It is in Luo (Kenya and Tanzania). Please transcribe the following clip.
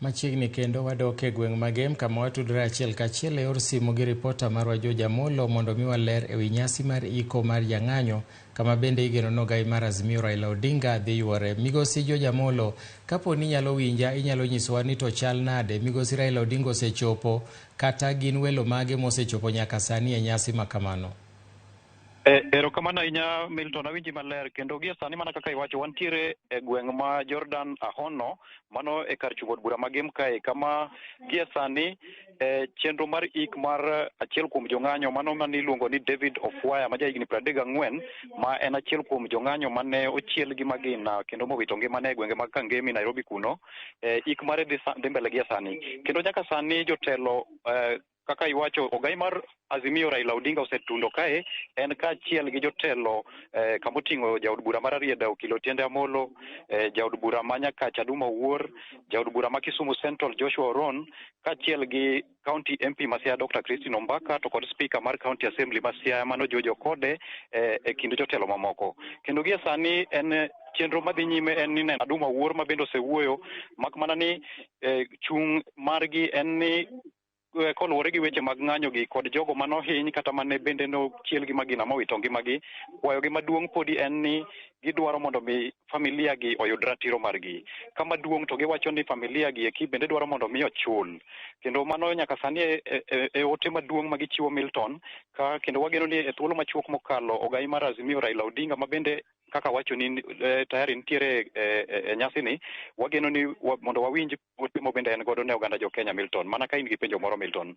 Machiegni kendo wadok e gweng' ma Gem kama watudore achiel kachiel e yor simu gi ripota marwa George Amolo mondo miwa ler ewi nyasi mar iko mar jang'anyo kama bende igeno nogai mar Azimio Raila Odinga dhi yuore. Migosi George Amolo, kapo ni inyalo winja, inyalo nyisowa ni to chal nade? Migosi Raila Odinga osechopo kata gin welo mage mosechopo nyaka sani e nyasi ma kamano? Erokamano ahinya Milton, awinji maler kendo gie sani mana kaka iwacho wantiere e gweng' ma Jordan Ahono, mano e kar chung' od bura ma Gem kae kama gie sani chenro mar ik mar achiel kuom jong'anyo mano mane iluongo ni David Ofwaya ma jahigni 34 ma en achiel kuom jong'anyo mane ochiel gi magina kendo mowito ngimane e gwenge mag Kangemi, Nairobi kuno. Ik mare dhi mbele gie sani kendo nyaka sani jotelo kaka iwacho ogai mar Azimio Raila Odinga osetundo kae en kaachiel gi jotelo kamoting'o jaod bura mar Rarieda Okil Otiende Amolo, jaod bura ma Nyakach Aduma Owuor, jaod bura ma Kisumu Central Joshua Oron, kaachiel gi County MP ma Siaya Dr. Christine Ombaka to kod Speaker mar County Assembly ma Siaya mano George Okode e kind jotelo mamoko. Kendo gie sani en chenro madhi nyime en ni neno Aduma Owuor ma bende osewuoyo mak mana ni chung' margi en ni koluwore gi weche mag ng'anyo gi kod jogo manohiny kata mane bende nochiel gi magina mowito ngimagi, kwayogi maduong' podi en ni gidwaro mondo mi familia gi oyud ratiro margi. Kama duong' to giwacho ni familia gi eki bende dwaro mondo mi ochul. Kendo mano nyaka sani e ote maduong' ma gichiwo Milton ka kendo wageno ni e thuolo machuok mokalo ogai mar Azimio Raila Odinga ma bende kaka wacho ni tayari nitiere e nyasi ni wageno ni mondo wawinj ote mo bende en godo ne oganda jo Kenya Milton. Mana ka in gi penjo moro Milton.